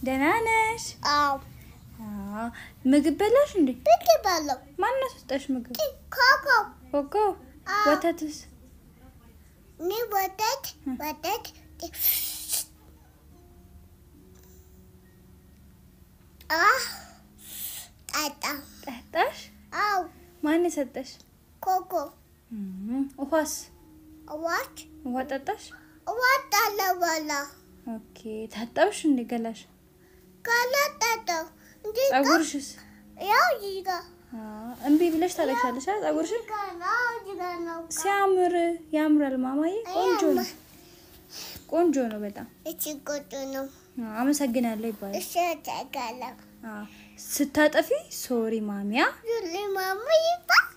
ደህና ነሽ? አዎ። አዎ። ምግብ በላሽ እንዴ? ምግብ በላሁ። ማነው ሰጠሽ ምግብ? ኮኮ። ኮኮ። አዎ። ወተትስ? እኔ ወተት ወተት ጠጣ። ጠጣሽ? አዎ። ማን የሰጠሽ? ኮኮ። ውሃስ? ዋት ውሃ ጠጣሽ? ዋት አለበላ። Okay። ታጠብሽ እንዴ ገላሽ? ገላ ጠጣሁ። እንዴ ፀጉርሽስ? ያው እዚህ ጋር። እምቢ ብለሽ ታለቅሻለሽ አይደል? ፀጉርሽን ሲያምር ያምራል ማማዬ። ቆንጆ ነው፣ ቆንጆ ነው በጣም። እቺ ቆንጆ ነው። አመሰግናለሁ ይባላል። እሺ አመሰግናለሁ። ስታጠፊ sorry ማሚያ። Sorry ማሚ ይባል።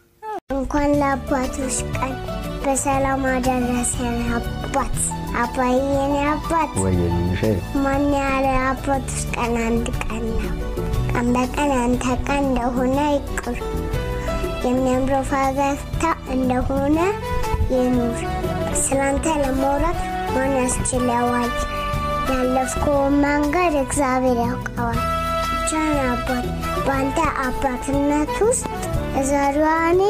እንኳን ለአባቶች ቀን በሰላም አደረሰን። አባት አባዬ፣ የኔ አባት ማን ያለ አባቶች ቀን አንድ ቀን ነው። ቀን በቀን አንተ ቀን እንደሆነ ይቅር፣ የሚያምረው ፈገግታ እንደሆነ ይኑር። ስላንተ ለማውራት ማን ያስችለዋል? ያለፍከውን መንገድ እግዚአብሔር ያውቀዋል። ብቻህን አባት፣ በአንተ አባትነት ውስጥ ዛሬዋ እኔ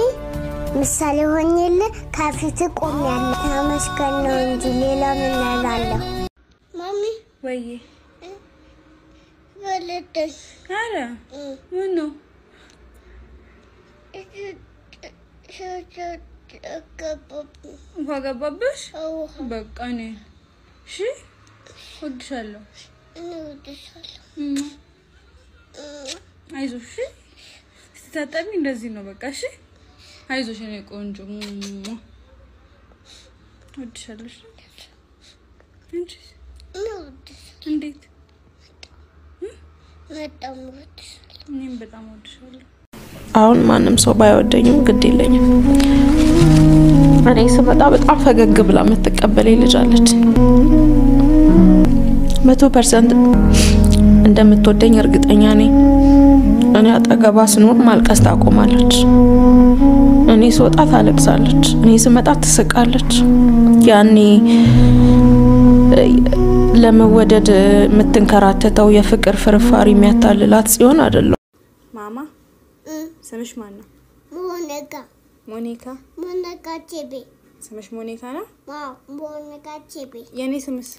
ምሳሌ ሆኜልህ ከፊት ቆሜያለሁ። ተመስገን ነው እንጂ ሌላ ምን እላለሁ? ማሚ ወይዬ በለጠኝ። ኧረ ምን ነው? ውሃ ገባብሽ? በቃ እኔ እሺ፣ እወድሻለሁ። አይዞሽ፣ እሺ። ስትታጠቢ እንደዚህ ነው በቃ። እሺ፣ አይዞሽ የእኔ ቆንጆ፣ እወድሻለሁ። እሺ። አንቺስ እንዴት? እኔም በጣም እወድሻለሁ። አሁን ማንም ሰው ባይወደኝም ግድ የለኝም። እኔ ስመጣ በጣም ፈገግ ብላ የምትቀበለኝ ልጅ አለች። 100% እንደምትወደኝ እርግጠኛ ነኝ። እኔ አጠገቧ ስኖር ማልቀስ ታቆማለች። እኔ ስወጣ ታለቅሳለች። እኔ ስመጣ ትስቃለች። ያኔ ለመወደድ የምትንከራተተው የፍቅር ፍርፋሪ የሚያታልላት ጽዮን አይደለም። ማማ ስምሽ ማን ነው? ሞኒካ። ሞኒካ። ሞኒካ ቼቤ። ስምሽ ሞኒካ ነው? አዎ፣ ሞኒካ ቼቤ። የኔ ስምስ?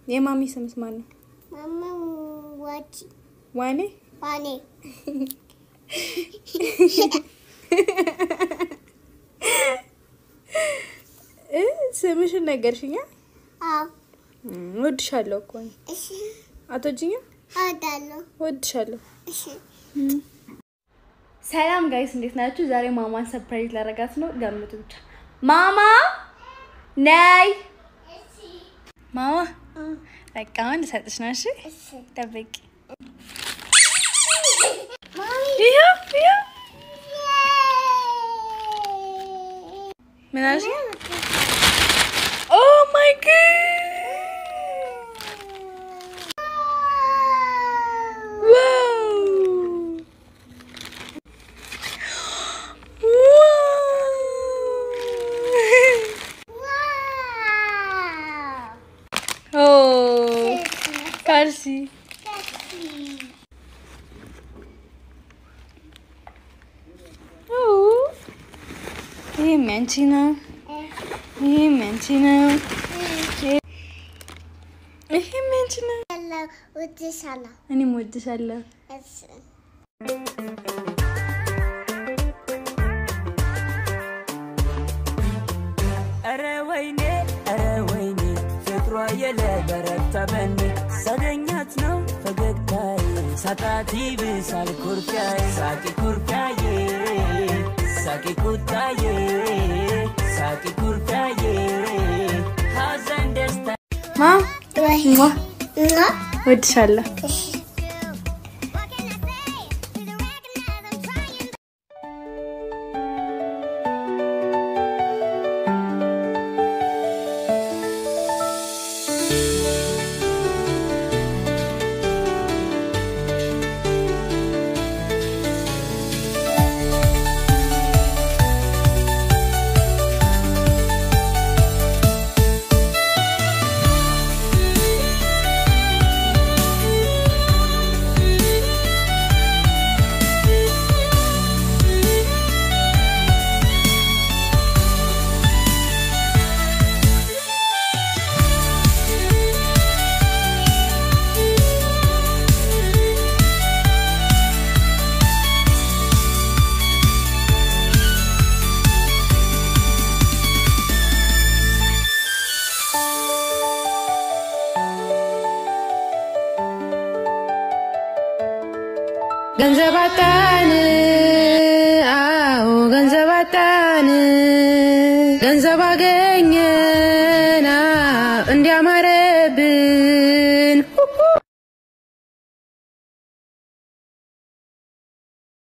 የማሚ ስምስ ማን ነው? ማማ ዋቺ። ዋኔ። ዋኔ። ስምሽን ነገርሽኛ? አዎ። እወድሻለሁ እኮ። እሺ። አትወጂኝም? እወዳለሁ። እወድሻለሁ። እሺ። ሰላም guys፣ እንዴት ናችሁ? ዛሬ ማማን surprise ላደርጋት ነው። ገምቱ ብቻ። ማማ ነይ። ማማ በቃ አሁን ልሰጥሽ ነው። እሺ ጠብቂ። ይኸው ይኸው። ምን አልሽ? Oh my God! ካልሲ ይሄም ያንቺ ነው። ይሄም ያንቺ ነው። ይሄም ያንቺ ነው። እኔም እወድሻለሁ። ኧረ ወይኔ ኧረ ወይኔ ፍቅሯ የለበረታ በኔ ሳገኛት ነው ፈገግታዬ፣ ሳጣት ይብሳል ኩርፊያዬ። ሳቂ ኩርፊያዬ፣ ሳቂ ቁጣዬ፣ ሳቂ ኩርፊያዬ፣ ሐዘን ደስታ። ማ እወድሻለሁ።